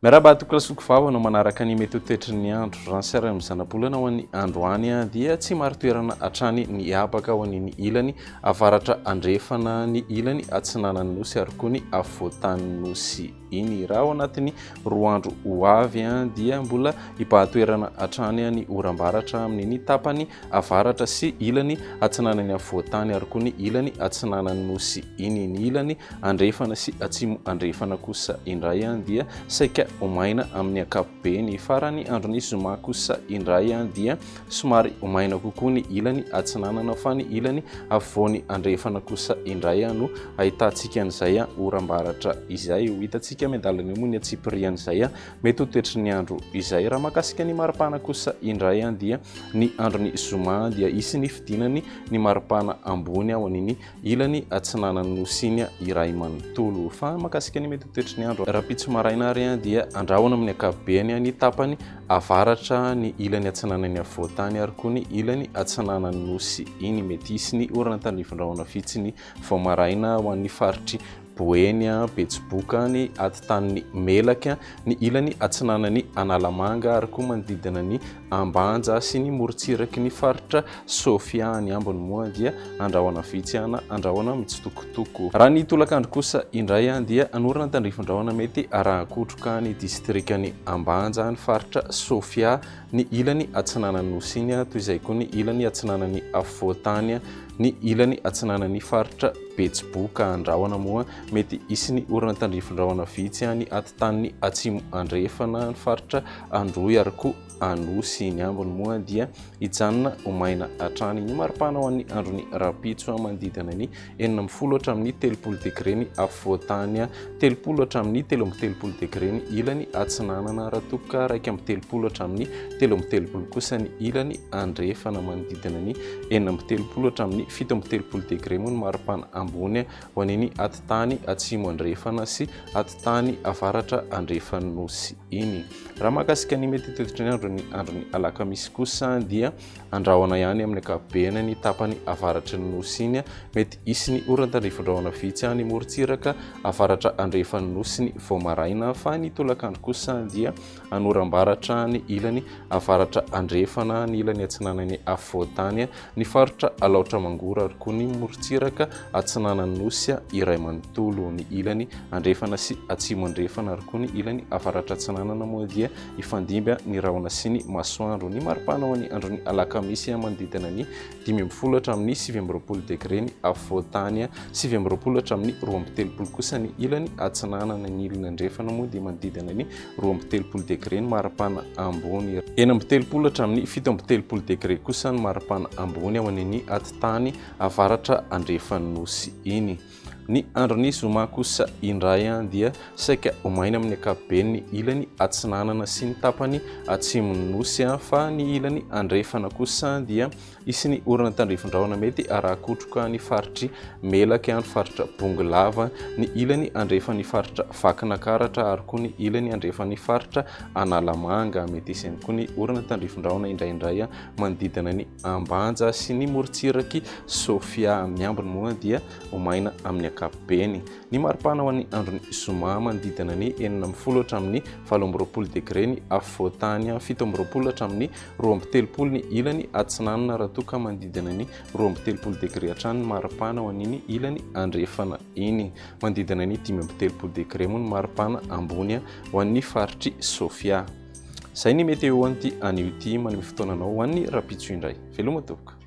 Miarahaba tompoko lahy sy tompoko vavy anao manaraka ny mety ho toetry ny andro. Raha ny sary amin'ny zanabolana ho an'ny androany dia tsy marin-toerana hatrany ny habaka ho an'iny ilany avaratra andrefana, ny ilany atsinanan'ny nosy ary koa ny afovoan-tanin'ny nosy iny. Raha ao anatin'ny roa andro ho avy dia mbola hibahan-toerana hatrany ny oram-baratra amin'iny tapany avaratra sy ilany atsinanan'ny afovoan-tany ary koa ny ilany atsinanan'ny nosy iny. Ny ilany andrefana sy atsimo andrefana kosa indray dia saika ho maina amin'ny ankapobeny. Farany andron'ny zoma kosa indray dia somary ho maina kokoa ny ilany atsinanana fa ny ilany afovoany andrefana kosa indray no ahitantsika an'izay oram-baratra izay. Ho hitantsika miandalana eo moa ny antsipirian'izay Mety ho toetry ny andro izay. Raha mahakasika ny maripana kosa indray dia ny andron'ny zoma dia hisy ny fidinany ny maripana ambony ao an'iny ilany atsinanan'ny nosy iny iray manontolo. Fa mahakasika ny mety ho toetry ny andro rahampitso maraina ary dia andrahona amin'ny ankapobeny ny tapany avaratra, ny ilany atsinanan'ny afovoan-tany ary koa ny ilany atsinanan'ny nosy iny. Mety hisy ny orana tandrifindrahona vitsy ny vao maraina ho an'ny faritry Boeny, Betsiboka, ny atitanin'i Melaky, ny ilany atsinanan'i Analamanga ary koa manodidina ny Ambanja sy ny morontsiraky ny faritra Sofia. Ny ambiny moa dia andrahona vitsy na andrahona mitsitokotoko. Raha ny tolakandro kosa indray dia anorina tandrifin-drahona mety arahan-kotroka ny distrikan'i Ambanja, ny faritra Sofia, ny ilany atsinanan'ny Nosy iny, toy izay koa ny ilany atsinanan'ny afovoan-tany, ny ilany atsinanan'ny faritra Betsiboka. Andrahona moa mety hisy ny orana tandrifin-drahona vitsy any atitaniny atsimo andrefana, ny faritra Androy ary koa Anosy. Ny ambiny moa dia hijanona ho maina hatrany. Ny maripana ho an'ny andron'ny rahampitso manodidina ny 16 hatramin'ny 30 degre ny afovoan-tany, 30 hatramin'ny 33 degre ny ilany atsinanana, raha toa ka 31 hatramin'ny 33 kosa ny ilany andrefana. Manodidina ny 36 hatramin'ny 37 degre moa ny maripana ambony ho an'iny atitany atsimo andrefana sy atitany avaratra andrefan'ny nosy iny. Raha mahakasika ny mety toetry ny andro ny andron'ny alakamisy kosa dia andrahona ihany amin'ny ankapobeny ny tapany avaratry ny nosy iny. Mety hisy ny orana tandrifin-drahona vitsy any morontsiraka avaratra andrefan'ny nosy ny vao maraina fa ny tolakandro kosa dia anoram-baratra ny ilany avaratra andrefana, ny ilany atsinanan'ny afovoan-tany, ny faritra Alaotra Mangoro ary koa ny morontsiraka atsinanan'ny nosy iray manontolo. Ny ilany andrefana sy atsimo andrefana ary koa ny ilany avaratra atsinanana moa dia hifandimby ny rahona sy ny masoandro. Ny maripana ho an'ny andron'ny alakamisy manodidina ny 15 hatramin'ny 29 degre ny afovoan-tany, 29 hatramin'ny 32 kosa ny ilany atsinanana. Ny ilany andrefana moa dia manodidina ny 32 degre ny maripana ambony. 36 hatramin'ny 37 degre kosa ny maripana ambony ao an'iny atitany avaratra andrefan'ny nosy iny. Ny andron'ny zoma kosa indray dia saika ho maina amin'ny ankapobeny ny ilany atsinanana sy ny tapany atsimon'ny nosy fa ny ilany andrefana kosa dia hisy ny orana tandrifin-drahona mety araha-kotroka ny faritr'i Melaky, ny faritra Bongolava, ny ilany andrefan'ny faritra Vakinakaratra ary koa ny ilany andrefan'ny faritra Analamanga. Mety hisy ihany koa ny orana tandrifin-drahona indraindray manodidina ny Ambanja sy ny morontsirak'i Sofia. Amin'ny ambiny moa dia ho maina amin'ny ankapobeny. Ny maripana ho an'ny andron'ny zoma manodidina ny 16 hatramin'ny 28 degre ny afovoan-tany, 27 hatramin'ny 32 ny ilany atsinanana raha toa ka manodidina ny 32 degre hatrany ny maripana ho an'iny ilany andrefana iny. Manodidina ny 35 degre moa ny maripana ambony ho an'ny faritr'i Sofia. Izay ny météo an'ity anio ity, manome fotoana anao ho an'ny rahampitso indray. Veloma tompoko.